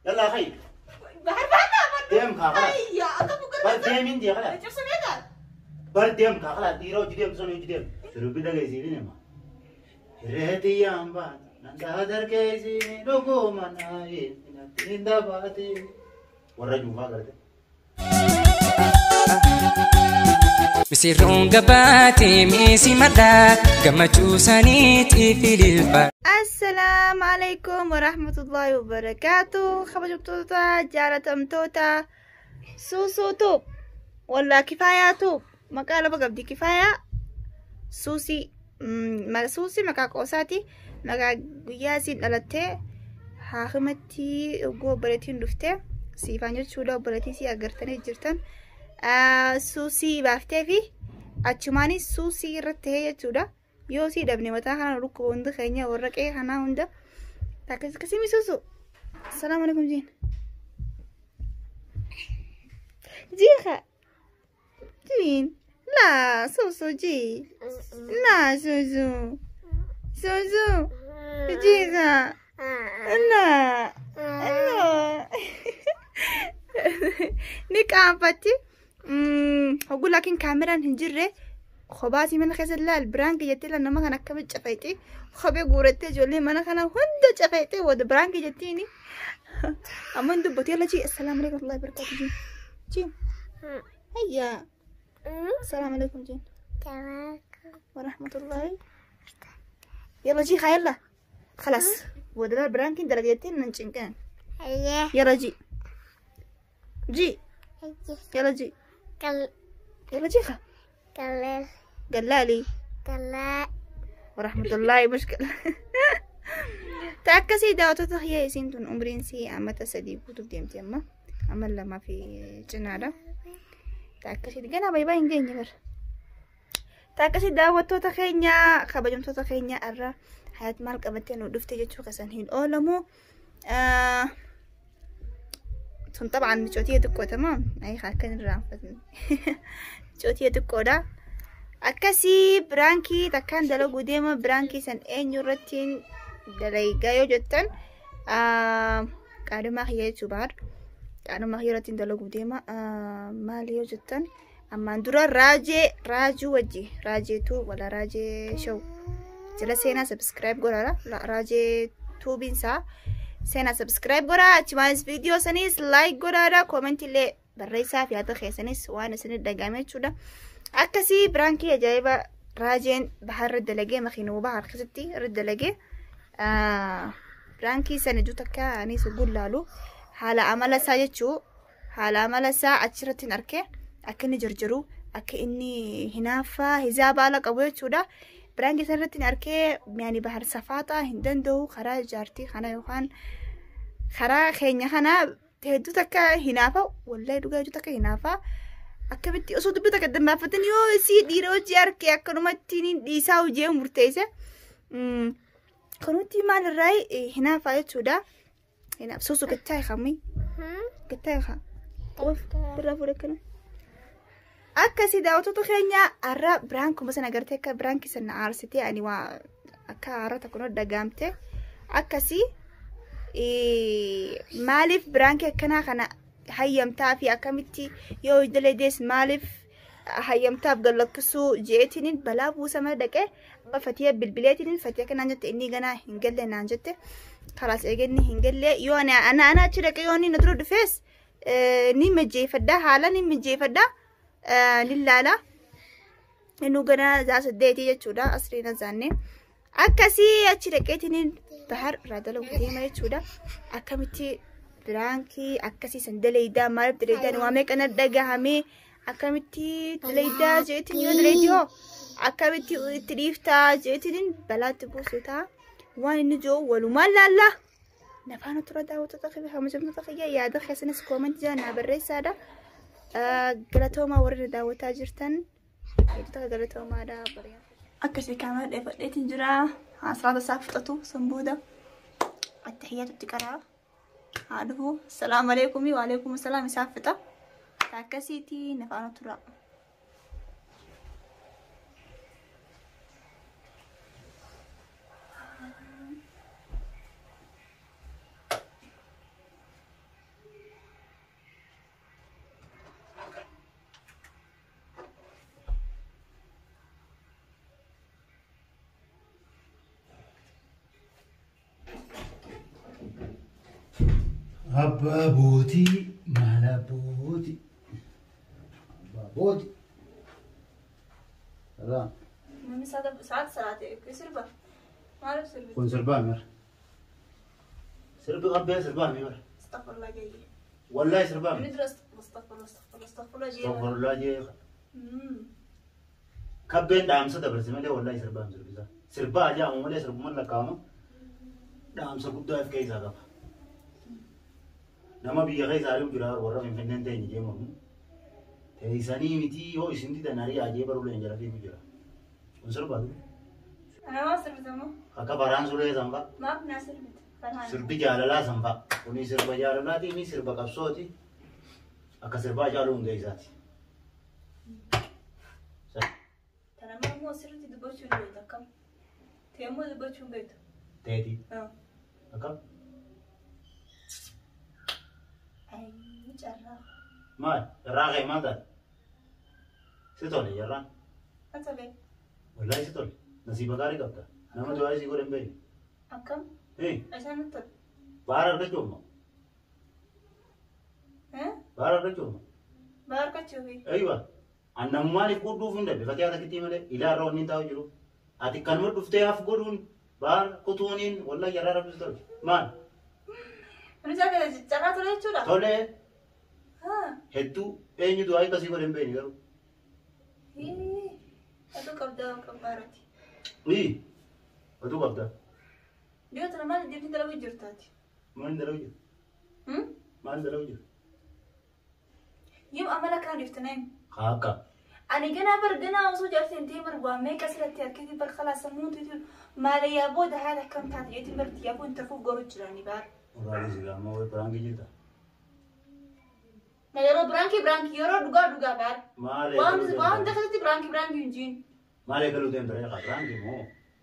Yallaa kai. Bahar baata afaan. Deem kaa kala. Ayya akka buqqara. Bar deemin jee kala. Cabsa beekaa? Bar deem kaa kala dhiira hojii deemtu sana hojii deem. Sirbi dhageessiin hima. Hirreetiyyaan baana nantaa dargeessiin dhuguma naayeen nattiin dabaate. Warra juufaa garte. Misirroon gabaatee miisi madhaa gammachuu isaaniitiif ililfa. Assalaamu alaikum warahmatullahi wabarakaatu. Kabajamtoota jaalatamtoota Suusuu Tube wallaa Kifaayaa Tube maqaa lama qabdi Kifaayaa Suusii Suusii maqaa qoosaati maqaa guyyaa isiin dhalattee haakimatti oguu obboleettiin dhuftee siifaan jechuudha obboleettii isii agartanii jirtan suusii baaftee fi achumaanis suusii irratti ta'ee jechuudha. Yoo sii dhabne mataa kana nu dhukkuba hundi keenya warra qe'ee kanaa hunda. Akkas akkasii misuusu. Assalaamu alaikum jiin. Jiika. Jiin. Laa suusu jii. Laa suusu. Suusu. Jiika. Laa. Laa. Ni qaanfatti. Hogguu laakiin kaameraan hin jirre kophaasii mana keessa laal biraan kiyyatti laal nama kana akkamitti cafeexee kophee guurattee ijoollee mana kana hunda cafeexee wada biraan kiyyattiini. Amma hin dubbatu yalla jii assalaamu alaikum warahmatullahi wabarakatuh jii. Jii. Hayyaa. Assalaamu alaikum jii. Warahmatullahi. Yalla jii haa yalla. Khalas. Wada laal biraan kiin dalageettiin nan cinqeen. Yalla jii. Jii. Yalla jii. Yalla jii haa. Gallaalii. Warahmatullahi mushkila. Ta akkasii daawwattoota kiyya isiin tun umriin sii amata 3 guutuuf deemti amma. Amma 2 fi cinaadha. Ta akkasii ganaa baay'ee hin geenye bara. Ta akkasii daawwattoota keenya kabajamtoota keenya irra hayat maal qabattee nu dhufte jechuu keessan hin oolamu. Tun xabaan micootii xiqqoo tamaam. Ayi akka hin irraanfatne. Micootii xiqqoodha. Akkasii biraankii takkaan dalaguu deema biraankii san eenyu irratti dalagaa yoo jettan qaadhumaa kiyya jechuu baar. Qaadhumaa kiyya irratti dalaguu deema maali yoo jettan ammaan dura raajee raajuu wajji raajeetu wala raajee show jala seenaa subscribe godhaadha raajee tuubiin isaa seenaa subscribe godhaa achumaanis viidiyoo saniis like godhaadha koomentii illee barreessaa fi yaada keessanis waan isinit dhaga'ame jechuudha. Akkasii biraankii ajaa'iba raajeen baharra dalagee makiinuu bahar keessatti irra dalagee biraankii sana iddoo takka anis gullaalu haala amala isaa jechuu haala amala isaa achirratti hin arke akka inni jarjaru akka inni hinaaffaa hizaaba ala qabu jechuudha. Biraankii sana irratti hin arkee yaani bahar safaaxaa hin danda'u karaa jaartii kana yookaan karaa keenya kana hedduu takka hinaafa wallahi dhugaa hedduu takka hinaafa akkamitti osoo dubbii takka dammaafatin yoo isii dhiira hojii arke akkanumatti ni dhiisaa hojii murteesse kanutti maalirraa hinaafaa jechuudha. Hinaaf suusu gattaa hiikamii gattaa hiikaa qof birraa fuudhe akkana. Akkasii daawwattoota keenya har'a biraan kuma sana agartee akka biraan keessa na aarsitee ani waa akka haara tokko na dhagaamte akkasii maaliif biraankii akkanaa kana hayyamtaa fi akkamitti yoo daladees maaliif hayyamtaaf gallakkisuu jeetiniin balaa buusa mana dhaqee amma fatiya bilbileetiniin fatiya kanaan jette inni ganaa hin galle naan jette kalaas eeganni hin galle yoo ana ana ana achi dhaqee yoo inni na dura dhufees ni mijjeeffadha haala ni mijjeeffadha ni laala inni ganaa zaa saddeetii jechuudha asriin azaanne akkasii achi dhaqeetiniin bahar irraa dalagu deema jechuudha akkamitti biraankii akkasii san dalaydaa maaliif dalaydaa waa meeqa na dhagahamee akkamitti dalaydaa jeetiin yoo dalaydii hoo akkamitti itti dhiiftaa jeetiin balaatti buusu ta'a waan inni jiru walumaan laallaa nafaana tura daawwattoota kiyya kabajamtoota kiyya yaada keessanis koomentii jala naa barreessaadha galatoomaa warri na daawwataa jirtan hedduu takka galatoomaadha. Akkasii kaameraa dheeffadheetiin jira salaata isaa fixatu san booda attahiyyaatutti qaraa haa dhufu salaamu alaikum wa alaikum salaam isaa fixa akkasiiti nafaana tura. Abbaa bootii maal abbootii? Abbaa bootii. Salaam. Namni sa'aat salaate sirba. Maaliif sirbi? Kun sirbaa mira. Sirbi qabbee sirbaa mira. Astaghfirullah jee. Wallahi sirbaa Namni mira. dura astaghfirullah astaghfirullah astaghfirullah jee. Astaghfirullah jee. Kabbeen dhaamsa dabarse malee wallahi sirbaa hin sirbisa. Sirbaa ajaa'ibu malee sirbuma lakkaa'ama. Dhaamsa guddaa of keessaa qaba. Nama biyya keessa ari'u jira warra Finfinneen ta'e jee mormu. Teessanii miti yoo isin didan ari'aa jee baruu leen jala fiigu jira. Kun sirbaa dura. Ana maaf sirbita moo? Akka baraan suree sanfaa. Maaf naa sirbita? Kanaan. Sirbi jaalalaa sanfaa. Kuni sirba jaalalaati inni sirba qabsooti. Akka sirbaa jaaluu hundee isaati. Tana immoo sirriitti dubbachuu hin beektu akkam? Ta'e immoo dubbachuu hin beektu. Teeti. Akkam? Ayi carraa. Maal? Irraa ka'e maal taate? Si tole jarraan. Na tole. Wallaahi si tole. Nasiiba gaarii qabda. Nama du'aa isii godhe hin beekne. Akkam? Isaan na tole. Baara argachuu ammoo. Baara argachuu ammoo. Baara argachuu fi. Aywa. Annamummaan if qudduuf hin dhabe. Fakkii haala kittii malee ilaa irra wanni taa'u jiru. Ati kanuma dhuftee haaf godhuun baara kutuuniin wallaahi jarraa rabbi si tole. Maal? Inni isaa carraa tole jechuudha. Tole. Hedduu eenyu du'aa akkasii godhe hin beekne garuu. Oduu qabdaa qabbaarati. Oduu qabda. Dhiyoo tana maal deemtee dalaguu jirtaati? Maal dalaguu jirtu? Maal dalaguu jirtu? Yoo amala kaan dhifte naayim. Akka. Ani ganaa bar ganaa osoo jaartiin ta'e bar waa meeqa asirratti harkatti bar khalaas sammuun tuutu maaliyaa booda haala akkam taate jeetiin bar xiyyaafuu hin tafuuf garuu jirani baar. Uraalee si gaama wayi biraankii jirta. Na yeroo biraankii biraankii yeroo dhugaa dhugaa baar. Maal Waan waan hunda keessatti biraankii biraankii hin jiin. Maal eegaluu deemta reeqa biraankii moo?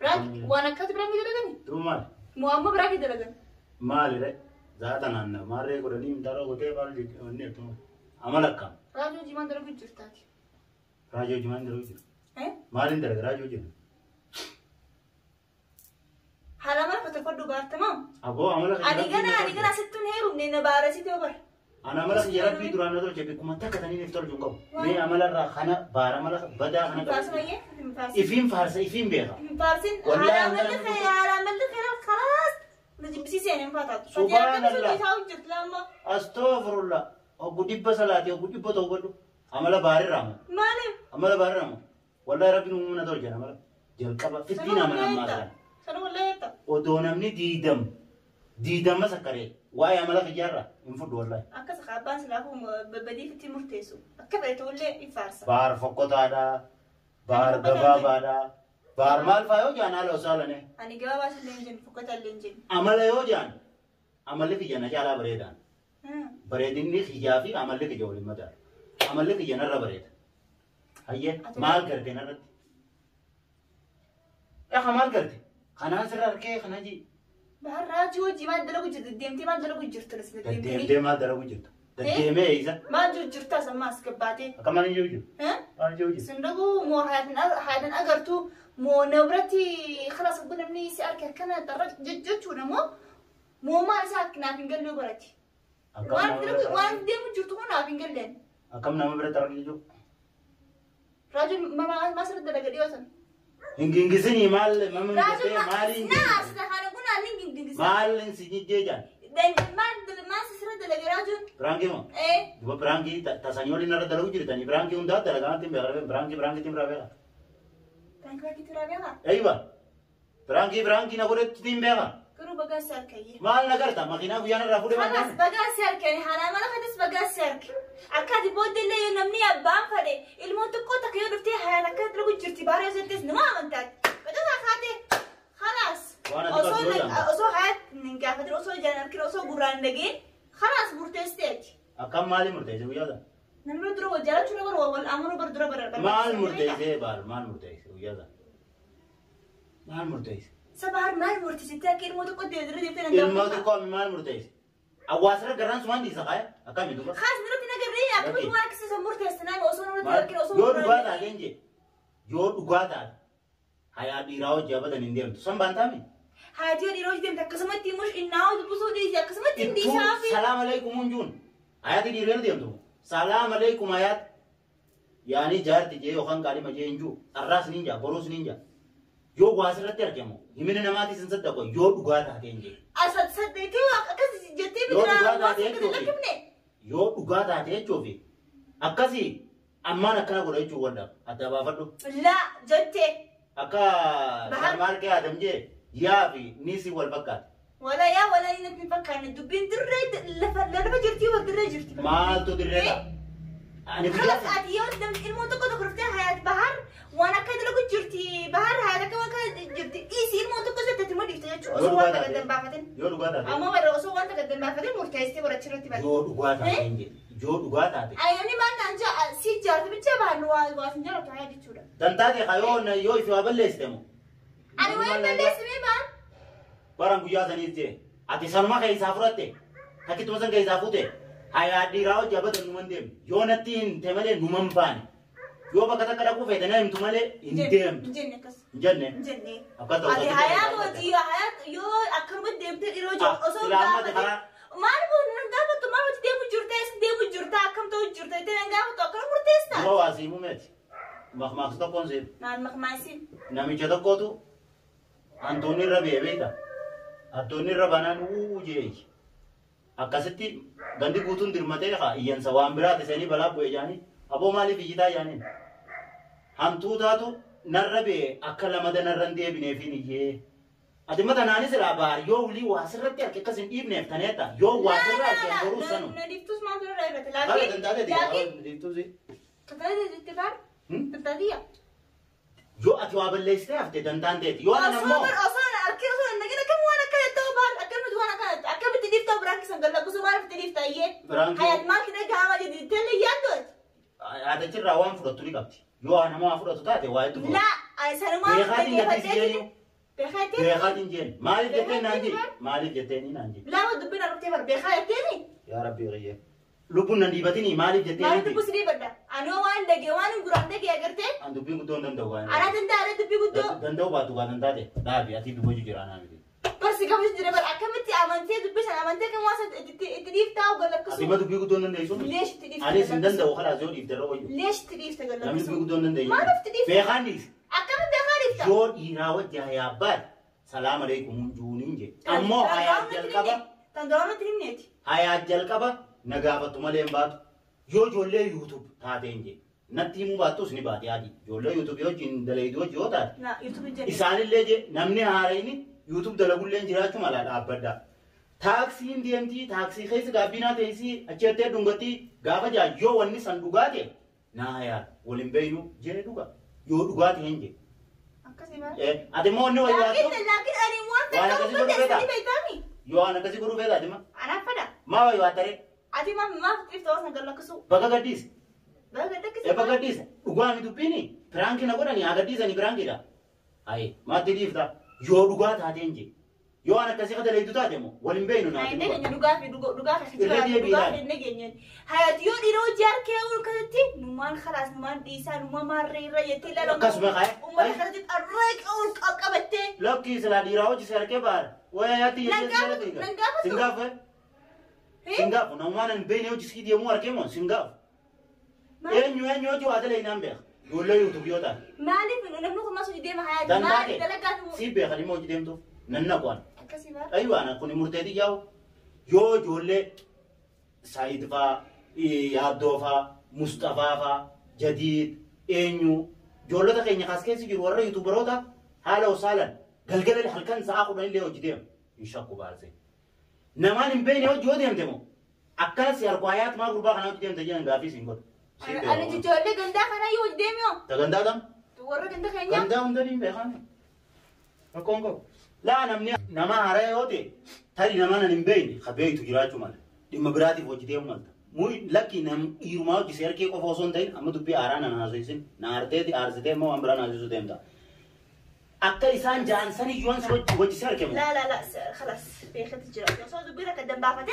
Biraankii waan akkatti biraankii dalagani? Duuba maal? Moo ammoo biraankii dalagan? Maali re? Zaata naanna maarree godhanii imtaara godhee maal wanni jettu amala akkam? Raajoo jimaan dalaguu jirtaati. Raajoo jimaan dalaguu jiru. Maaliin dalaga raajoo jiru? Haala mala fotoffadhu baartamaa? Aboo amala Ani gana ani gana asittuun heerumne na baarasitee bar. Ana amala kiyya rabbii duraan na tolche bikkuma takka taniin if tolchu hin qabu. Mee amala irraa kana baara amala badaa kana Faarsin qabu. ayyee? Faarsin. Ifiin faarsa ifiin beeka. Faarsin Wallahi haala hanga malli namni kee haala malli kee khalaas na jibbisiiseen hin faataatu. Subhanallah. Jirti lamma. Astaghfirullah. Oggu dhibba salaati oggu dhibba ta'u godhu. Amala baarirraa moo? Maaliif? Amala baarirraa moo? Wallahi rabbiin uumama na tolche amala. Jalqaba fittiin amala ammaa kana. Sana wallahi jetta. Odoo namni diidam diidama sakkaree waa'ee amala kiyyaarraa hin fudhu wallahi. Akkas abbaan silaafuu badii fitti murteessu. Akka fedhe ta'ullee hin faarsa. Baar fokkotaadha. Baar gabaabaadha. Baar maal faa yoo jaan haala osaalane. Ani gabaabaa illee hin jennu fokkota illee hin jennu. Amala yoo jaan amalli kiyya na caalaa bareedaan. Bareedinni kiyyaa fi amalli kiyya waliin madaalu. Amalli kiyya narra bareeda. Hayyee maal garte narratti? Eeqa maal garte? Kanaan sirra harkee kana ji. Baar raajii hojii maal dalagu jirti deemtee maal dalagu jirtu Deddeemtee maal dalagu jirta? Deddeemee eeyisa. Maal jiru jirtaas ammaas gabbaatee. Akka maal hin jiru jiru? Maal jiru jiru? Sindagu moo haadhan agartu moo na biratti khalaas oguu namni si arge akkana xarra jechuudha moo moo maal isaa naaf hin galle barati. Waan deemu jirtu kun naaf hin galleen. Akkam nama biratti arge jechuudha? Raajuun maal sirriitti dalaga dhiyootan? Hingingisinii maal mama Raajuun maaliin naa asirra kana kun aan hingingisa. maal si jijjee jaan? Maal maal sirriitti dalaga raajuun? Biraankii moo? Duba biraankii tasanii waliin irra dalagu jirtanii biraankii hundaa dalagaa ittiin beekaa biraankii biraankii ittiin biraa beekaa. Biraankii biraankii ittiin biraa beekaa? Eeyyiba biraankii biraankii na godhetti ittiin beekaa. Garuu bagaa si harkayyee. Maal na garta makiinaa guyyaan irraa fuudhee maal Khalas bagaa si harkani haala mala kanas bagaa si harke. Akka ati booddee illee yoo namni abbaan fadhe ilmoon xiqqoo takka yoo dhuftee haalaan akka dalagu jirti baara yoo jettes nama amantaati. Badataa kaatee khalaas. Waan ati qabdu yoo jaan. Osoo hayaat hin gaafatin osoo ijaan harkin osoo gurraan dhageen khalaas murteessiteeti. Akkam maali murteesse guyyaa sana? Namni dura wal jaalachuu na bara wal amanuu bara dura bara. Maal murteessee baal maal murteesse guyyaa sana? Maal murteesse? Sabaar maal murteessitee akka ilmoo tokko dura deemtee nan Ilmoo xiqqoo maal murteesse? Hawaasarra garaan sumaan dhiisa kaaya akkami duuba? Khaas nirratti nagarree akkamitti waan akkasii murteessinaa osoo nurratti arginu osoo Yoo dhugaa taate hin jee yoo dhugaa taate hayaa dhiiraa hojii abadan hin deemtu san baan taami? Haati yoo dhiiroo deemte akkasumatti immoo innaa dubbisuu dhiisi akkasumatti hin dhiisaafi. Salaam alaikum hunjuun. Hayaati dhiiroo deemtu. Salaam alaikum hayaat. Yaani jaarti jee yookaan qaadhima jee hin jiru. Arraas ni jaa boruus ni jaa. Yoo waa asirratti argamu himina namaatis hin saddaqo yoo dhugaa taate hin jee. Asad saddeetii akkas jettee Yoo biraa dhugaa waan taate sitti jechuufi. lakkifne. Yoo dhugaa taate jechuufi akkasii ammaan akkana godha jechuun wanta adda baafadhu. Laa jettee. Akka Sharmaarkee Adam jee yaa fi niisii wal fakkaata. Wala yaa wala inni natti hin fakkaanne dubbiin dirree lafa jirti yoo dirree jirti. Maaltu dirree ta'a? Ani خلاص guyyaa ati yoo namni ilmoon tokko tokko dhuftee hayaat bahar waan akka dalagu jirti bahar hayaat akka waan kana jirti dhiisi ilmoon tokko jettee immoo dhiifte jechuudha Yoo osoo waan dhugaa takka taate. baafatin. Yoo dhugaa taate. Ammoo bara osoo waan takka baafatin murteessitee barachuu irratti bara. Yoo dhugaa taate hin jedhe. Yoo dhugaa taate. Ayyaanni maal naan jaa si jaartu bicha bahan waa sin jaalatu hayaa jechuudha. Dantaate yoo yoo ifi waa balleessite moo? Ani waan balleessine maal? Baran guyyaa saniis jee. Ati sanuma keessaa fudhatte. Takkituma san keessaa fuute. Hayaa dhiiraa hojii abatan numan deemne. Yoo natti hin te malee numan baane. Yoo bakka takka dhaquu feete na himtu malee hin deemtu. Hin jenne akkas. Hin jenne. Hin jenne. Akka ta'u Ati ta'u hayaa ta'u hojii hayaa yoo akkanuma deemtee dhiiroo jiru Ah, osoo silaa amma gaafatin maal boonu nan gaafattu maal hojii deemu jirta eessa deemu jirta akkam ta'u jirta jettee nan gaafattu akkana murteessa. Dura waa siimuu meeti. Maqmaaqsi tokkoon siim. Maal maqmaasiin? Namicha tokkotu hantuunni irra ba'ee beekta. Hantuunni irra banaan wuu jee. Akkasitti gandi guutuun dirmatee haa iyyansa waan biraati seenii balaa bu'ee jaanii aboo maaliif iyyitaa jaaniin. Hantuutaatu narra ba'ee akka lamada narra hin deebineefiin iyyee. Ati mata naanis irraa baar yoo ulii waa sirratti harka akkas hin dhiibneef taneetta yoo waa sirra harka hin boruu sanu. Na dhiiftus maaltu irraa irratti Haala laakiin dantaatee laakiin dhiiftuusi. tajaajila jettee baar tajaajila. Yoo ati waa balleessitee hafte dantaan teeti. Yoo ana Osoo ammoo bar osoo harki osoo hin dhagin akkam waan akkana ta'u baar akkamitti waan akkana akkamitti dhiiftaa biraan kisan gallaqsu maaliif itti dhiiftaa iyyee. Biraan Hayaat maal kina gaama jedhi teellee yaaddooti. Haadachirraa waan fudhattu ni qabdi. Yoo ana waa fudhatu taate waa hedduu fudhatu. La sanumaa Beekaatiin gaddisi jeenyu. Beekaatiin. Beekaatiin jeen. Maaliif jettee naan jee? Maaliif jettee ni naan jee? Lama dubbiin argitee bar beekaa jetteeni. Yaa Rabbi qiyye. Lubbuun nan dhiibatinii maaliif jettee Maaliif ni dubbus ni badda? Ani waan dhagee waan hin guraan dhagee agartee. An dubbiin guddoo hin danda'u waan. Anaa danda'a dubbii guddoo. Danda'u baatu waan dandaate. Dhaabi ati dubbachuu jira anaa miti. Barsi qabdu jira bar akkamitti amantee dubbisan amantee kan waan itti dhiiftaa Ati gallakkisu. ma dubbii guddoo hin dandeessu? Leesh itti dhiifta. Anis hin danda'u kalaas yoo dhiifte irra wayyu. Leesh itti dhiifta Namni gallakkisu. dubbii guddoo hin dandeenye. Maaliif itti dhiifta? Beekaan dhiisi. Akkamitti beekaa dhiifta? Yoo dhiiraa wajji hayaa baate salaam alaikum hunjuuniin jee. Ammoo hayaa jalqaba. Tan duraanatti himneeti. Hayaa jalqaba na gaafattu malee hin baatu. Yoo ijoollee YouTube taateen jee. Natti himuu baattus ni baate yaadi. Ijoollee YouTube wajjin dalayduu wajji yoo taate. Na YouTube jedhe. Isaanillee jee namni haarayni YouTube dalagullee jiraachuu mala dhaabbadha. Taaksiin deemtii taaksii keessa gaabbinaa teessii achi jettee dhungattii gaafa jaa yoo wanni san dhugaa ta'e naa hayaa waliin beeynu jee dhuga. Yoo dhugaa ta'e hin jee. Akkasii maal? Ati immoo inni wayyaattu Laakiin laakiin ani waan Waan takka akkasii uffata godhu feetaa? isanii beektaami. yoo waan akkasii godhuu feeta ati ma Anaaf fada. maa wayyaattare Ati maaf maaf dhiifta waan san gallakkisu. bakka gaddiise. Baga gaddakkise. Eebba gaddiisa. Dhugaa mi dubbiini? Piraankii na godhanii haa gaddiisanii piraankiidha. Ayi maatti dhiifta. Yoo dhugaa taateen jee. Yoo waan akkasii kadaleetu taate immoo waliin beeynu naati Ani dhugaa. nageenya dhugaa fi dhugaa fi Irra deebii dhugaa ilaali. fi nageenya. Hayati yoo dhiiroo jaarkee ol kanatti numaan khalaas numaan dhiisaa numaan maarree irra jettee ilaala. Akkasuma kaa'e. Uummata kanatti arree ol qabattee. Lakkii silaa dhiiraa hojii si harkee baara. Waya yaatti Nan jettee si gaafatu, fiiga. nan gaafatu. Sin gaafa. Sin gaafu. Namumaan hin beekne hojii si deemuu harkee moo sin gaafu. Eenyu eenyu hojii waa dalee naan beeka. Ijoollee yuutuub yoo taate. Maaliif namni kun maas hojii deema hayaati? Maaliif Dandaate. dalagaa fi Si beeka dhimma hojii deemtuuf. Nan naqu ani. akkasii maal? Aywaana kun murteetii yaa'u yoo ijoollee Saayid faa, Yaaddoo faa, Mustafaa faa, Jadiid, eenyu ijoollota keenya kaas keessa jiru warra yuutuubaroota haala osaalan galgala halkan sa'a 10 illee hojii deemu hin shakku baarse. Namaan hin beekne hojii yoo deemte moo akkana si harku hayaat maa gurbaa kana hojii deemte jedhan gaafii siin godhu. Ani ijoollee gandaa kana yoo hojii deemu yoo Gandaa tam? warra ganda keenyaa. Gandaa hunda ni beekame. Rakkoon qabu. Laa namni nama haaraa yoo ta'e tarii nama nan hin beekne ka beektu jiraachuu mala. Dhimma biraatiif hojii deemu malta. Muyi lakki nam dhiirumaa hojii seerkee qofa osoo hin ta'in amma dubbii haaraa nan haasofsiisin na aarteeti aarsitee immoo waan biraa na haasofsiisuu deemta. Akka isaan ja'an sani yoon si hojii seerkee moo? لا لا لا خلاص بيخت جرا osoo dubbii takka danbaafate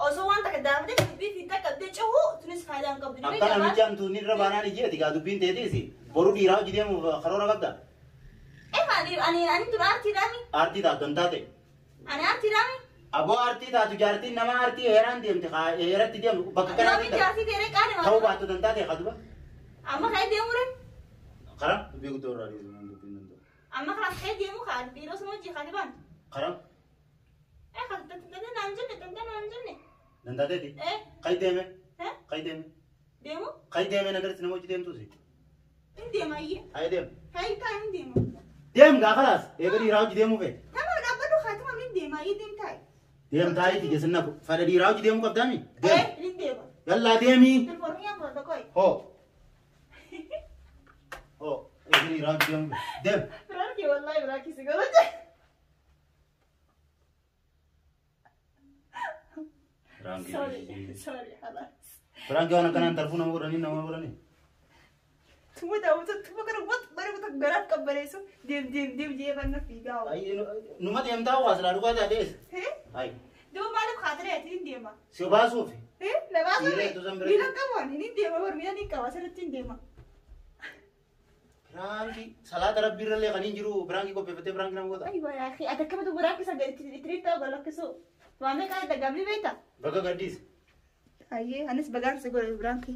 osoo waan takka daafate dubbii fi takka qabdee cehu tunis faayidaan qabdu. Akka namichi hantuunni irra baanaan ijjeeti gaa dubbiin teetiisi boru dhiiraa hojii deemuuf karoora qabda. Efa Ani ani dura aartiidhaami. Aartii taatu dantaa ta'e. Ani aartiidhaami. Aboo aartii taatu jaartiin nama aartii heeraan deemte heeratti deemtu bakka Yoomiin kanaatti jaartii ta'ee qaali ta'uu maal? baattu dantaa ta'e kaduba. Amma ka'ee deemu re. Karaa dubbii guddoo irraa dhiisuu nan dubbiin danda'u. Amma karaa ka'ee deemu kaa dhiiroo sama hojii kaati baan. Karaa Eh kan dantaa naan jenne dantaa naan jenne. dantaa ta'eeti. Eh Kai deeme eh kai deeme deemu kai deeme nagarsi nama hojii deemtuusi. hin deema iyyee. Kai deeme. Kai taa hin deema. Deem gaa kalaas eega dhiiraa hojii deemuu feete. Nama dhaabbadhu kaatuma hin deema iyyee deemtaa. Deem taa'ii tiyya sinna fadha dhiiraa hojii deemuu qabdaami. Eh Deem. hin deema. Yallaa deemii. Telefoonii yaa fudhata koi. Hoo. Hoo eega dhiiraa hojii deemuu feete. Deem. Biraanki wallahi biraanki si godhache. Sorry sorry خلاص. Biraanki waan akkanaan tarfuu nama godhanii nama godhanii. Tuma daawwatu tuma kana wat bari wata garaaf qabbaneessu deem deem deem jee banna fiigaa. Numa deemtaa waa silaa dhugaa taatees. Eh Ayi. Duuba maaliif kaatiree ati hin deema? Si baasuufi. Eh lamaa Dhiira sana hedduu san bira miila qabu ani hin deema bar miila ni qaba asirratti hin deema. Biraanki salaata rabbii irrallee kan hin jiru biraanki qopheeffatee biraanki nama godha. Aywa yaa akhi ati akkamitti biraanki isa itti ta'u galakkisu. Waamee qaala dagamni beekta? Bakka gaddiis. Ayyee anis bagaan si godhe biraanki.